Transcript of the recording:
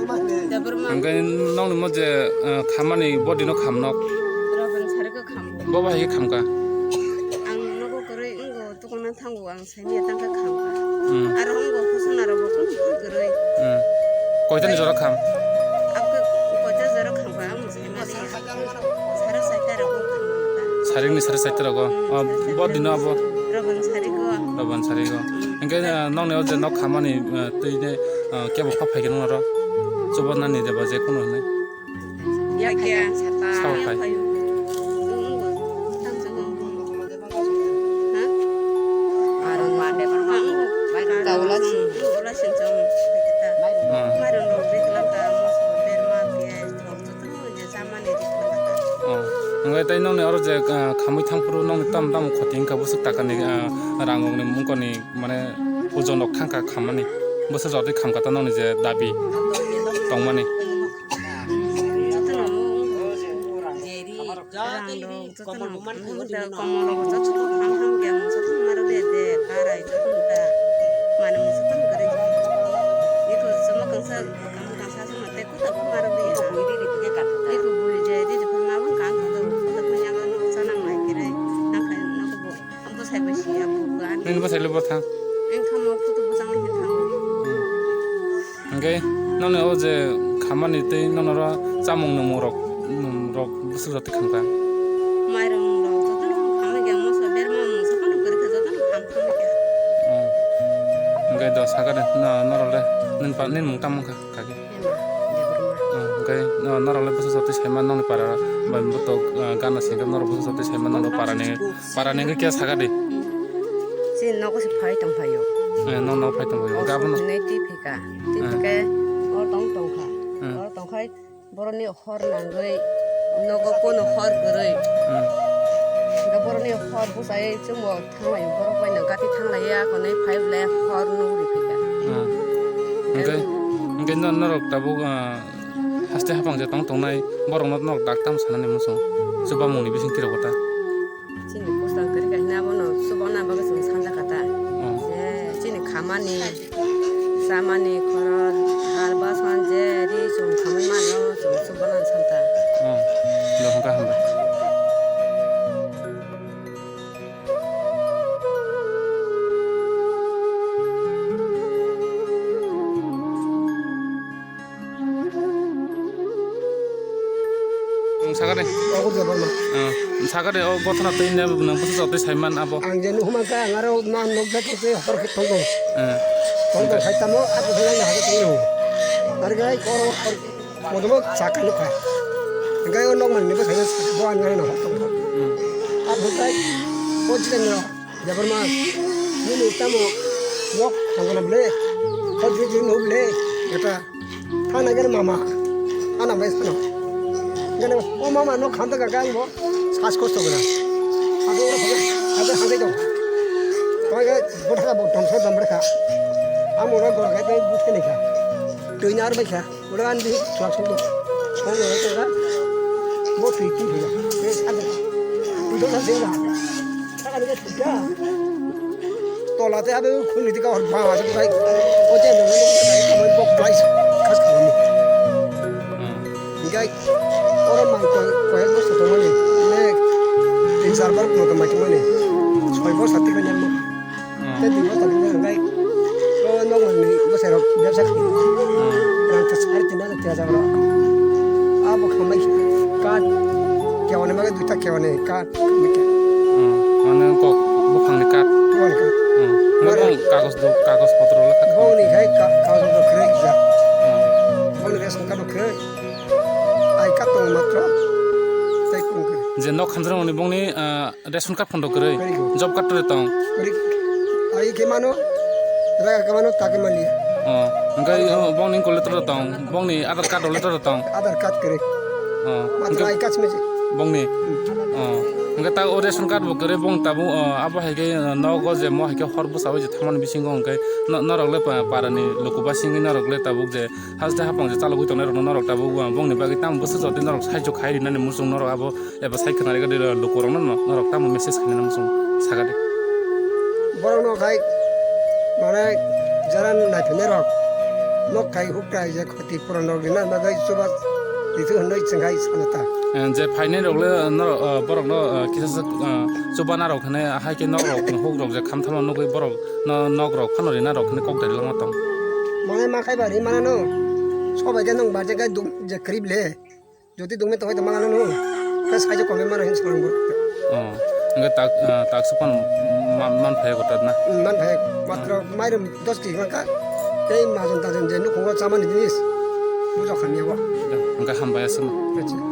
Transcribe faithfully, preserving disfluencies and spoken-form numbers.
Debbarma. Hwnkhe nokni mo je, eh, khammani body no kham nok. Robin sari ko kham. Bo bai khe kham kha. Ang nogo kwrwi wngo, tukuna thango ang. Sini tangka kham kha. Hmm. Aro wngbo khosona rok bo kunu kunu kwrwi. Hmm. Koitani jora kham? Abkhe koita jora kham kha, ang saimani. Sara saita rok bo kham kha. Saringni sara saita rogo? Hmm, ah, sara bo saita dino rogo. Abo? Robon sarigo. Robon sarigo. Hmm. Hwnkhe, ah, nokni o je nok khamani, ah, twi ne, ah, kebo kha phaikhe noknaro? Chubanani deba je kunu hwnwi? Yakya. Sao khai. Aron mande. Taula si. Ah. Ah. Hwnkhe tei nokni oro je, ah, khamwi thangphuru nokni tam tam khoti wngkha bwswk takani, ah, rang rokni mungkoni mane ojon rok thangkha khammani. Bwswk jotoi khamkha ta nokni je dabi tongmani. Jotono rang rok jotono komol rok jotono ham ham khe ang jotono maro de de karai jotono ta mane jotono gari. Iko sama kangsa kang kangsa sama te kuta ko maro de. Iko bui de de ke kata. Iko bui je de de ma bang kang kang kuta ko nyang no sana mai kire. Nang khai nang ko bo. Ang bwsai bai si ya bugo ani. Nini bwsai le bo thang. Ang thamo photo bwsang le thang. Hmm. Hwnkhe nokni o je khamani tei noknoro chamung nwngmung rok, nwng rok bwswk jotoi kham kha. Mairung rok jotono kham khe moso berma moso phano kwrwi kha jotono kham kham khe. Hmm. Hwnkhe do sakha de no norok le nini pa nini mung tamo wngkha kaki. Ema, Debbarma. Hmm, hwnkhe no norok le bwswk jotoi saima nokni para bai butok, ah, gana sengkhe norok bwswk jotoi saima nokni parani. Parani hwnkhe khe sakha de. Chini nogo se phai tong phaio. Eh, no, no phai tong phaio. O gabon. Sukni twi phika. Twi phika, o tong tong kha. Hmm. O tong khai boroni hor nangwi nogo kono hor kwrwi. Hmm. Ga boroni hor bwsai chwngbo thanglai borok bai no gati thanglai ya konwi phai ble hor nugri phika. Hmm. Hwnkhe, hwnkhe no, norok tabuk, ah, haste hapang je tong tongnai borok no norok dak tam sanani muchung chubamung ni bising tirok ta. Chini bwswng kwrwi kha hwnwi abono chubana bagwi chwng sanja kha ta. Oh. Je chini khamani, chamani, khorok, hal basan je ri chwng khamwi mano chwng chubana san ta. Oh. Dohon kaham bai. Ang sakani. Ogo Debbarma. Ah, sakani o gothana twi ne nang bwsa jotoi saiman abo. Ang je nuhuma ka ang aro ma nokjak twi hor khe tongdo. Eh. Tongdo khai tamo abo khe na hado tongdo. Ar gai koro modomo sakani kha. Gai o nok man ni bwsa bo ang na hor tongdo. Hmm. Abo kai o jiteng no. Debbarma, nini tamo nok thangna ble, hot ri ri no ble, eta thana gana mama, ana bai sano. Gana o mama nok khanta ga gang bo, sas kosto gana. Abo ro kha, abo hagai dong. Koi ga botha bo tong sa dam bra kha. Amo ro gor ga bai but kene kha. Tui nar bai kha. Ura an di suak sung do. Sung do ta ga. Bo tui tui ga. Te sa de. Tui do sa de ga. Sa ga de ga. Tola te abe khun ni ga hor ba ma ga. O je no no ga. Bo plais. Khas ka ni. Ga. Oro man ko ko he bo sa to mani. Ne. Tin sar bar ko to ma to mani. Soi bo sa ti ga ni. Hmm. Tei dui bosor ni hwnkhai o nokmani bwsai rok bebsa khlai. Hmm. Rang ta sari tin hajar tin hajar rok. Abo khambai kha. Kath kewani bagwi duita kewani kath khambai kha. Hmm. Mane kok buphangni kath. Buphangni kath. Hmm. Mane bong kagoj do, kagoj potro lekha. Bongni khai ka-, kagoj potro kwrwi kha. Hmm. Bongni ration card bo kwrwi. Ai kath tongo matro. Tei kung kwrwi. Je nok khamjak mani bongni, ah, ration card phono kwrwi, kwrwi kho. Job card rok tong. Kwrwi. Ai khe mano, jaga khe mano, ta khe mali. Oh, hwnkhe bongni collector rok tong, bongni Aadhaar card collector rok tong. Aadhaar card kwrwi. Oh, matro hwnkhe ai card se mese. Bongni. Hmm. Oh, hwnkhe ta o ration card bo kwrwi, bong tabuk, oh, abo hai khe, oh, nogo je mo hai khe hor bwsa bai je thangmani bisingo hwnkhe no-, norok le pa-, parani luku basingwi norok le tabuk je haste hapang je chalogwi tongnai rokno norok tabuk, oh, bongni bagwi tamo bwsa jotoi norok saichuk khai rinani muchung norok abo. Eba sai khwnarwi gadi lukurokno no-, norok tamo message khainani muchung sakadi. Borokno khai mane jara naiphinai rok nok khai huk khai je khoti puron rok rina bagwi chuba ritu hwnwi chwng hai sano ta. Eh, je phainai rok le norok, eh, borok no, eh, kisa se, eh, chuba narok hwnwi hai khe nok rok huk rok je khamtharma nugwi borok no nok rok phano rina rok hwnwi kok dai lama tong. Mane ma khai ba ri mana no. Sobai khe nong ba je khai dum je khrip le. Jodi dungme tongoi tongma nanu, khe saijak komai mano hin swrang borok. Oh, hingke tak, ah, tak sopan man, man phai ko tat na? Hmm, man phai, matro mairum dos kg mangka, tei majon tajon je nukhungo chamani jinis, bujok hamya bo. Hingke hambai aswk no. Acha.